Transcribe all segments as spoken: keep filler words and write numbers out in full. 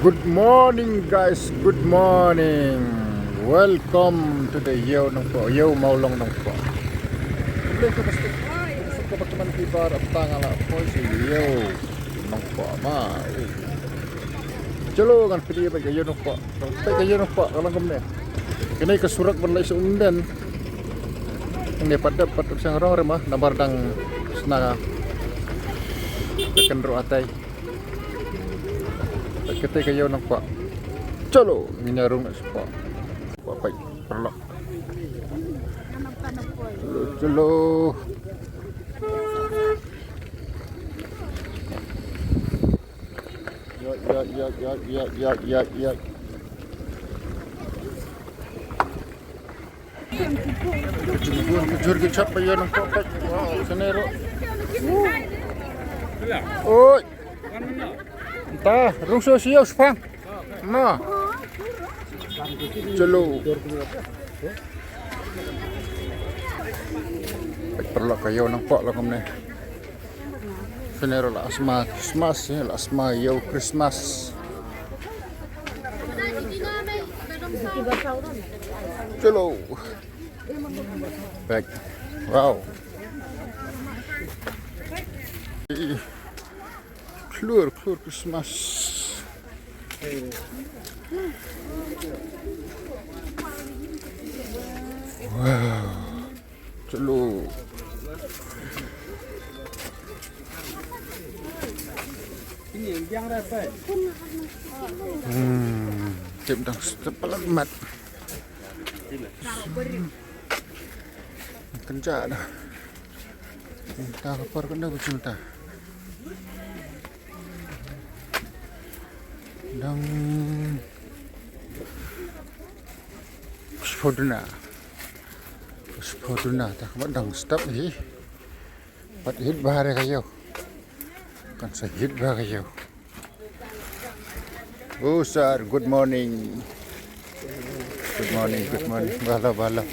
Good morning, guys. Good morning. Welcome to the Ïew Nongpoh, Ïew Mawlong Nongpoh. Lei ka plastik. Suk ka bakman ki bar ap tang ala poi si Ïew Nongpoh ma. Chalo ngan phi ïa ka Ïew Nongpoh. Ka Ïew Nongpoh ka long kumne. Kane ka surok ban leit sha Umden. Ngi pat dep pat dep seng rong re ma nambar dang sna ka kynroh atai. Kata ka Ïew Nongpoh. Chalo, ngin ïa rung na spot. Wa pai, paralok. Chalo, chalo. Ya, ya, ya, ya, ya, ya, ya, ya. Jingkun kujur ki chap ba ïa nang pok pek. Wow, sene ro. Oi. Ta, rung so siyo spang. Na. Chalo. Pek paralok ka ïew nang pok la kumne. Sene ro la sma Christmas, eh, la sma ïew Christmas. Chalo. Back. Wow. Klur, klur Christmas. Wow. Chalo. Hmm. Tip dang step palat mat. Kynja da. Ta ka por kynda ba chim ta. Dang. Spoduna. Spoduna ta ka dang step hi. Pat hit bahar ka ïew. Kan sa hit bahar ka ïew. Oh, sir, good morning. Good morning, good morning. Bala, bala.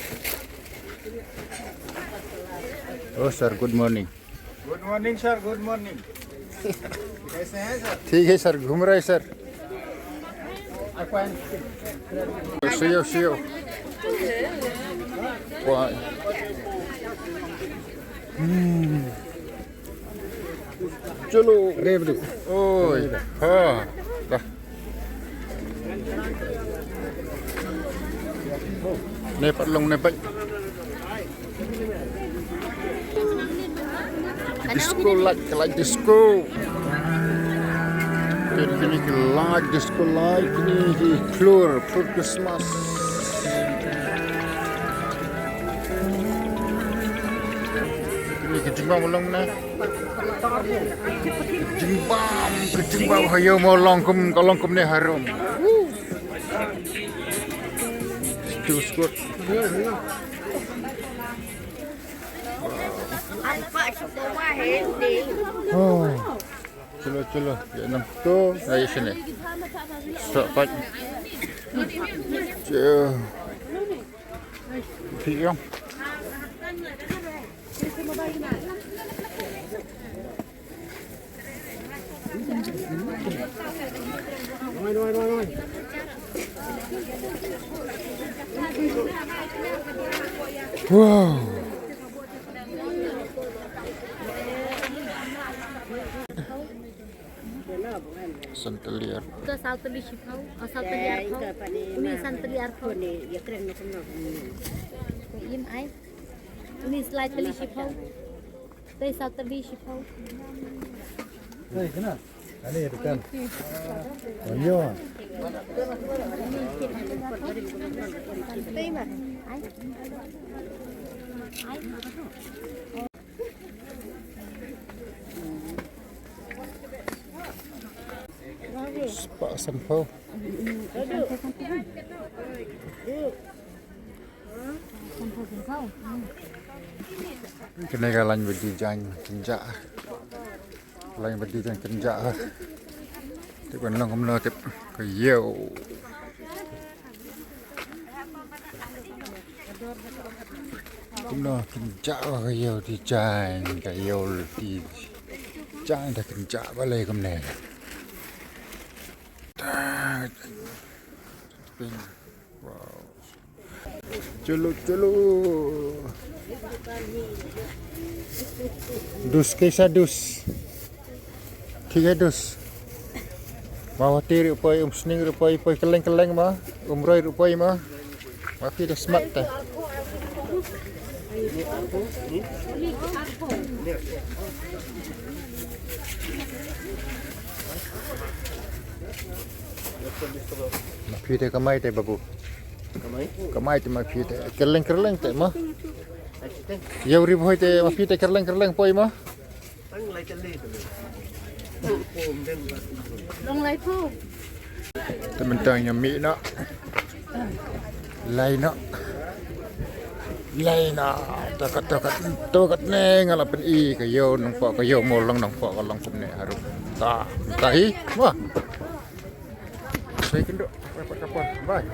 Oh, sir, good morning. Good morning, sir, good morning. कैसे हैं, सर? ठीक है, सर, घूम रहे हैं, सर। See you, see you. Why? Hmm. Chalo. Rebri. Oi. Ha. Dah. Ne pat long ne pat. Disco light, light disco. Kini ki light disco light, kini ki klur, klur Christmas. Kini ki jingbam long ne. Jingbam, ka jingbam ha ïew Mawlong kum, ka long kum ne harum. Still squat. Oh. Chalo, chalo. Ya nam to, ya sini. Sa pat. Chalo. Phi ong. Wow. Santaliar. Ka saw tylli shiphew, oh, saw tylli arphew. Uni san tylli arphew. Uni ïa kren na kumno. Im ai. Uni slai tylli shiphew. Te saw tylli shiphew. Hey, kena. Ani dukan. Manyo. Te ma. Ai. Ai. Spah sanphew. Kane ka lain ba dei jaiñ kynjah. Lain ba dei jaiñ kynjah. Tip ban long kumno tip ka ïew. Kumno kynjah ba ka ïew dei jaiñ, ka ïew dei jaiñ, da kynjah balei kumne. Wow. Chalo, chalo. Dus, kaisa dus. Thik hai dus. Ma wati ruh poi, um sning ruh poi, poi kylleng kylleng ma, um roi ruh poi ma. Ma phi da smat te. Ma phi te kamai te babu. Kamai? Kamai te ma phi te. Kylleng kylleng te ma. Ïa u Ri Bhoi te ma phi te kylleng kylleng poi ma. Long lai pho. Te mynta ngam mih noh. Lai noh. Lai noh. Tokat tokat tokat ne nga la pyni ka ïew Nongpoh, ka ïew Mawlong Nongpoh ka long kumne harum. Ta ta hi. Wah. Sai kynduh. Bye.